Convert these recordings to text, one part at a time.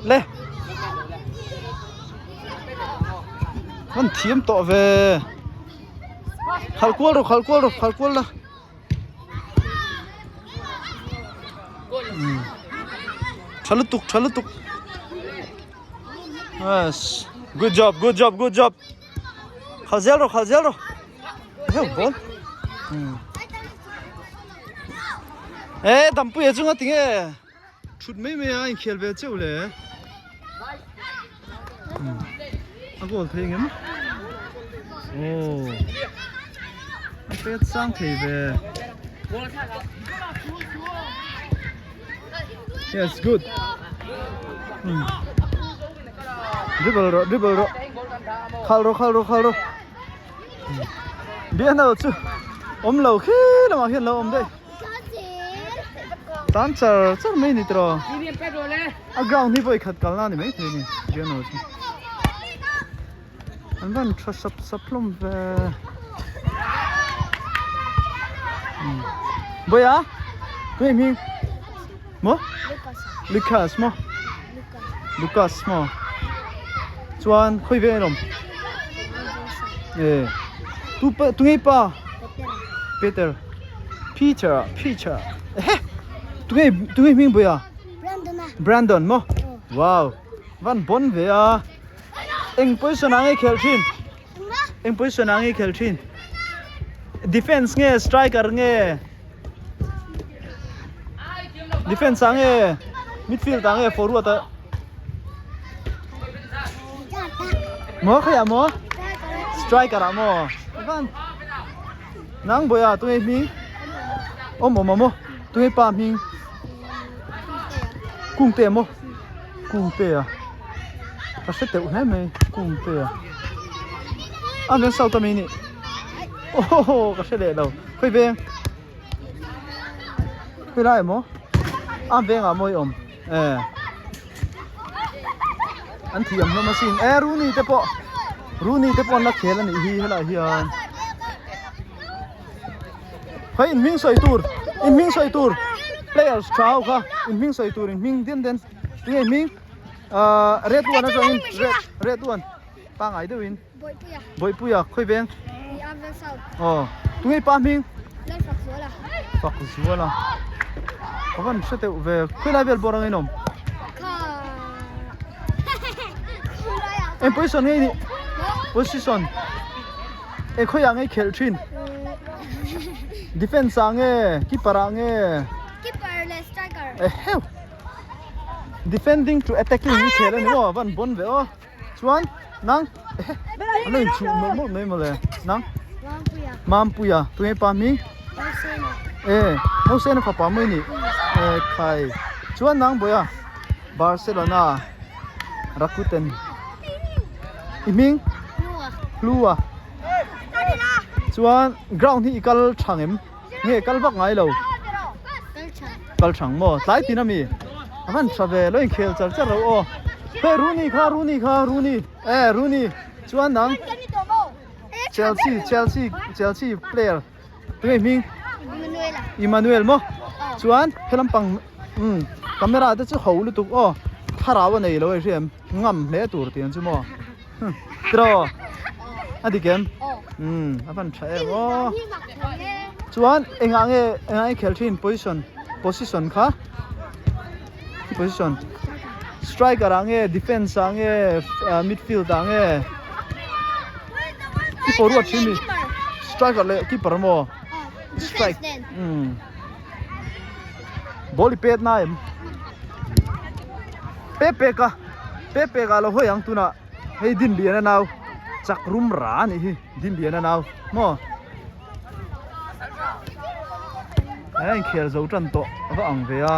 Le. Kan thiam tawh ve. Khal kual ru khal kual ru khal kual la. Tha lutuk tha lutuk. Yes. Good job good job good job. Khal zel ru khal zel ru. Heu ball. E dampui a chunga tinge. Thut mai mai a inkhel ve cheuh le. A goal thei ngem. Oh. A pet sang thei ve. Yes, good. Hmm. Dribble ro, dribble ro. Khal ro, khal ro, khal ro. Bian ho chu awm lo khi lamah hian lo awm daih. Tan char char mai ni tiraw. A ground hi vawi khat kalna a ni maithei a ni bian ho chu. An van tha sap sap hlawm ve. Vawiah tunge hming maw Lucas maw Lucas maw chuan khawi vel a awm e tu pa tunge pa Peter Peter Peter ehe tunge tunge hming vawiah Brandon maw wow van bawn ve a eng position ah nge khelh thin eng position ah nge khelh thin defense nge striker nge defense ah nge midfield ah nge forward ah maw khaiah maw striker ah maw van nang bawiah tunge hming awm awm maw tunge pa hming kungte maw kungte a ka hre teuh hle mai kungte a a veng south ami nih aw ka hre leh lo khawi veng khawi lai maw a vengah maw i awm e an thiam hlawm asin e Rooney te pawh Rooney te pawh an la khel a nih hi helaiah hian Hei in hming sawi tur in hming sawi tur players tha ho kha in hming sawi tur in hming den den tinge hming ahh red one atangin red red one pangai deuhin Bawihpuia khawi veng aw tunge pa hming Fakzuala ka van hre deuh ve khawi lai vel bawr angin awm eng position nge i nih position. E khawiah nge i khelh thin? Defense ah nge? Keeper ah nge? Keeper leh striker. Eheu. Defending to attacking i khel a ni maw? Van bon ve aw. Chuan nang ehe an lo inchhuh mawlh mawlh mai mawle. Nang? Mampuia. Mampuia. Tunge pa hming? Nausena. E Nausena fapa mai ni. E khai. Chuan nang Bawiha Barcelona Rakuten. I hming? Hlua. Chuan ground hi i kal thang em? Nge kal vak ngai lo? Kal thang maw? Tlai tin ami? A van tha ve, lo inkhel char char lo aw. Hei Rooney kha, Rooney kha, Rooney. E Rooney. Chuan nang Chelsea, Chelsea, Chelsea player. Tunge hming? Emmanuel maw? Chuan he lampang umm camera te chu ho lutuk aw. Thlarau a nei lo hei hriam. Ngam hle tur tiang chu maw? Tiraw? A dik em? Umm a van tha em aw. Chuan engah nge engah nge khel thin position position kha position striker ah nge defense ah nge midfield ah nge i forward thin mi striker leh keeper maw strike umm ball i pet na em pe pek a pe pek ah lo hawi ang tunah hei din lian a nau chak rum ra a nih hi din lian a nau maw a inkhel zo tan tawh a va ang ve a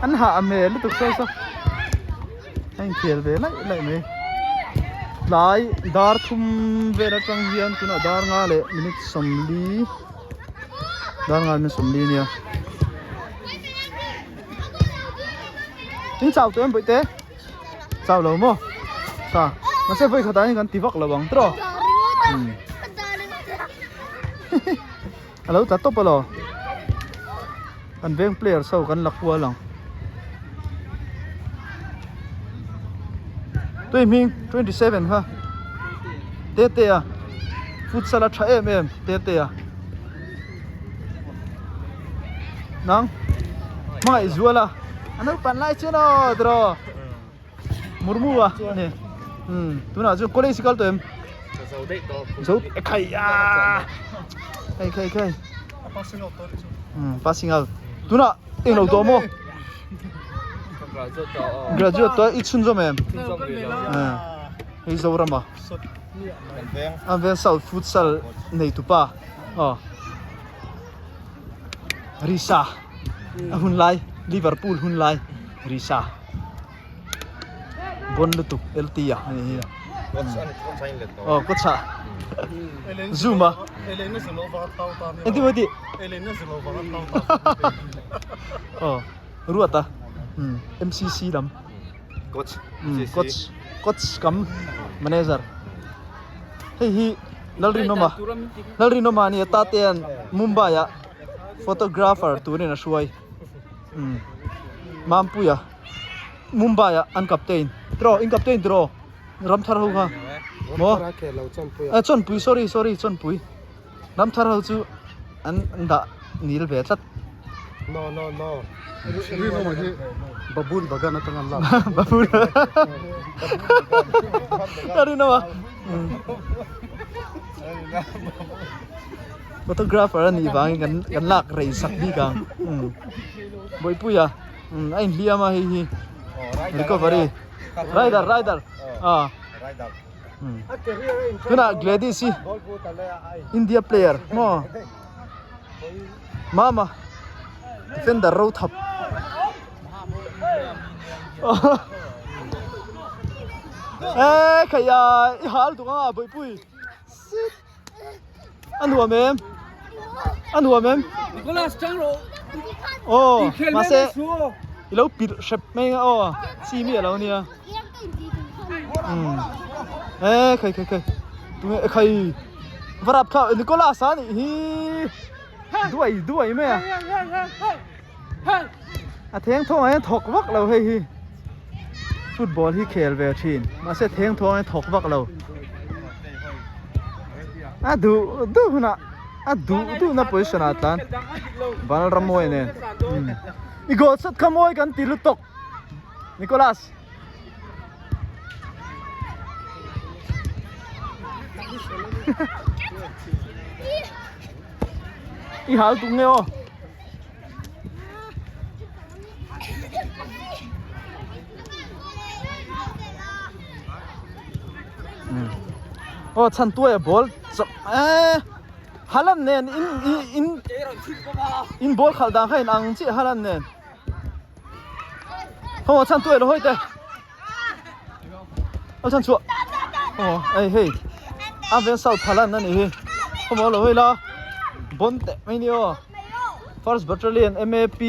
an hah a hmel lutuk saw saw a inkhel ve laih laih mai tlai dar thum vel atang hian tunah dar nga leh minute sawmli dar nga minute sawmli a nia. In chau tawh em bawihte? Chau lo maw? Tha. Mahse vawi khatah hian kan ti vak lo ang tiraw? Umm. A lo tla tawp alaw. Kan veng players ho kan la kual ang. Tui hming 27 kha Tete a futsal a tha em em Tete a Nang hmangaih zual a a naupang lai chuan aw tiraw Murmu a ani umm tunah chuan college kal tawh em zo khai a khai khai khai umm passing out tunah englo tawh maw. Graduate tawh i chhunzawm em? Hei Zorama an veng South futsal nei tupa aw Risa a hun lai Liverpool hun lai Risa bon lutuk LT a ani hi aw kawchah zoom a engtin maw tih aw ruat a MCC lam coach coach coach kam manager hei hi Lalrinawma Lalrinawma a ni a tate an Mumbai ah photographer turin a hruai Mampuia Mumbai ah an captain tiraw in captain tiraw Ramthar ho kha maw a chawnpui sorry sorry chawnpui Ramthar ho chu an dah nil ve tlat no no no Rinawma hi Babul Bagan atang an lak Babul Rinawma Photographer a nih vangin kan kan lak rei sak bik ang Bawipuia a inhliam a hei hi recovery rider rider ah tunah Gladys hi India player maw Mama defender ro thap e khaia i hal tuk anga Bawipuii. A nuam em? A nuam em? Nicholas chang ro. Aw, mahse i lo pilh hrep mai a aw, chi mi a lo nia. E khai khai khai. Tunge e khai. Varap kha Nicholas a nih hi. Duai duai mai a. A theng thawng ah hian thawk vak lo hei hi football hi khel ve thin mahse theng thawng ah hian thawk vak lo a duh duh hunah a duh duh na position ah tlan Vanlalrammawi nen i goal sat kha mawi kan ti lutuk Nicholas. I hal tung nge aw. Aw chhan tuai a ball chak eh Haaland nen in in in ball khalh dan kha in ang chiah Haaland nen Aw chhan tuai lo hawi te. Aw chhan chhuah. Aw ei hei. A ven south Haaland ani hi. Khawmaw lo hawi la. Bon teh mai ni aw. First battalion MAP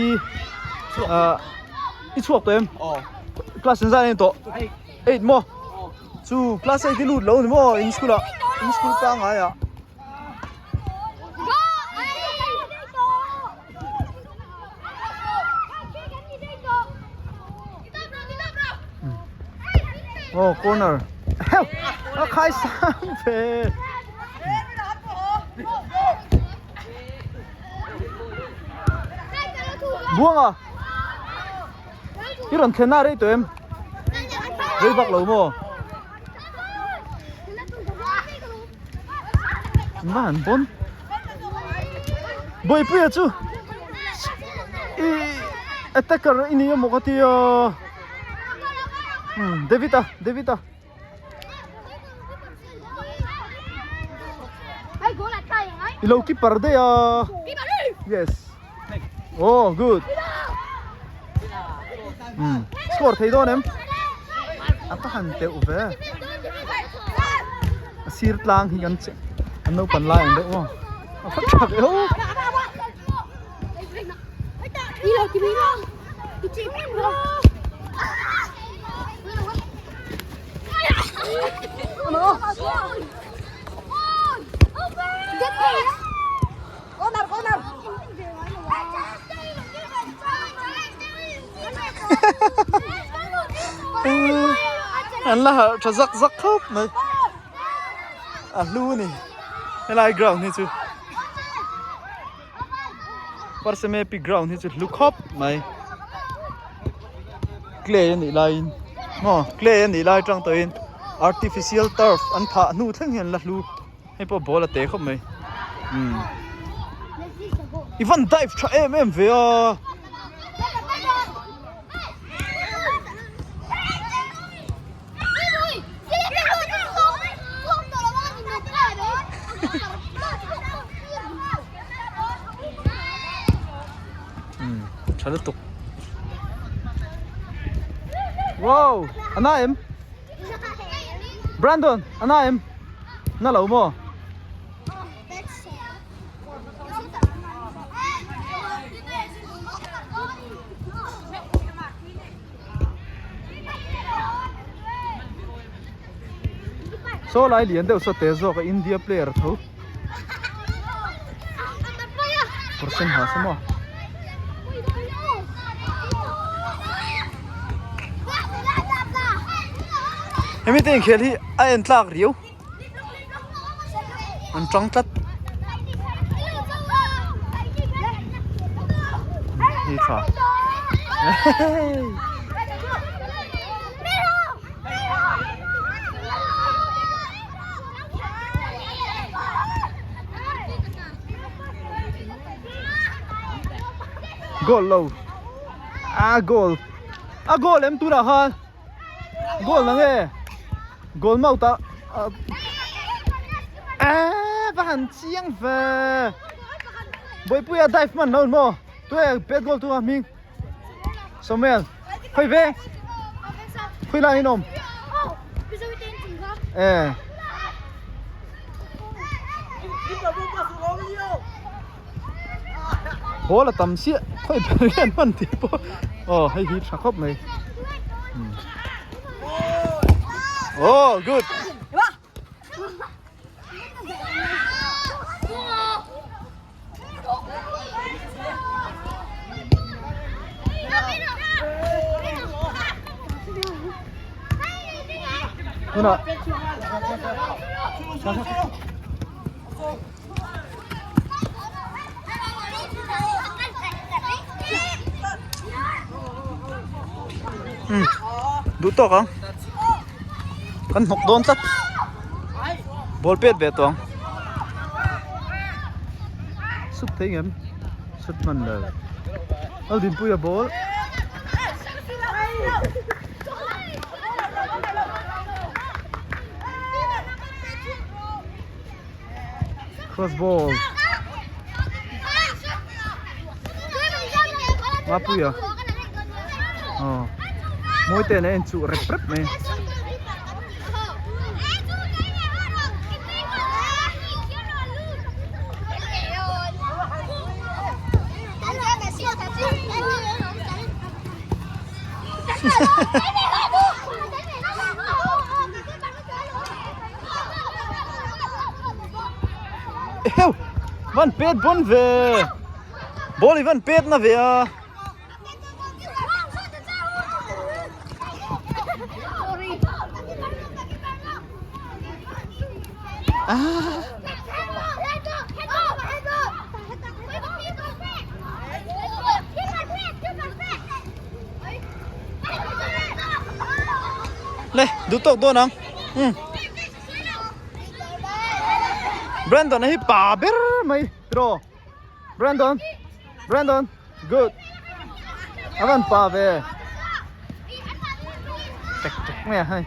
ah i chhuak tawh em? Aw. Class in zan a ni tawh. 8 maw? Chu class 8 i lut lo ni maw in school ah in school pangngai ah. Oh corner heuh a khai sang ve buang à i rawn thlen na rei tawh em rei vak lo maw va han bawn Bawipuia chu i attacker i ni emaw ka ti a umm David a David a i lo keeper daih a yes oh good umm score thei dawn em a va han teuh ve a sir tlang hi kan che an naupang lai ang deuh maw a va tha ve ho An la harh tha zak zak khawp mai. A hlu a ni. Helai ground hi chu Parsemepi ground hi chu hlu khawp mai. Clay a nih laiin maw clay a nih lai atang tawhin artificial turf an phah hnu thleng hian la hlu. Hei pawh ball a te khawp mai. Umm. I van dive tha em em ve a. Umm tha lutuk. Wow a na em? Brandon a na em? Na lo maw? Saw lai lian deuh saw te zawk a India player tho kawr sen ha saw maw. Hemi te inkhel hi a en tlak riau. An tang tlat. Hi tha. Goal lo. A goal. A goal em tunah khan. Goal na nge goal mouth ah eh va han chiang ve Bawipuia dive hman lo maw tue pet goal tu a hming Samuel khawi ve khawi lai in awm eh Ball a tam chiah khawi ber hian hman tih pawh aw hei hi tha khawp mai oh good Tunah Duh tawk ang kan hnawk dawn tlat ball pet ve tawh ang sut thei ngem sut hman lo Laldinpuia ball. Cross ball. Mapuia. Ờ. Mỗi tên này trụ rep rep này. Eheu! Van pet bon ve! Ball i van pet na ve a! Ah! Le, duh tawk dawn ang. Um. Brandon a hi pa ber mai tiraw. Brandon, Brandon, good. A van pa ve. Tek tek mai a hei.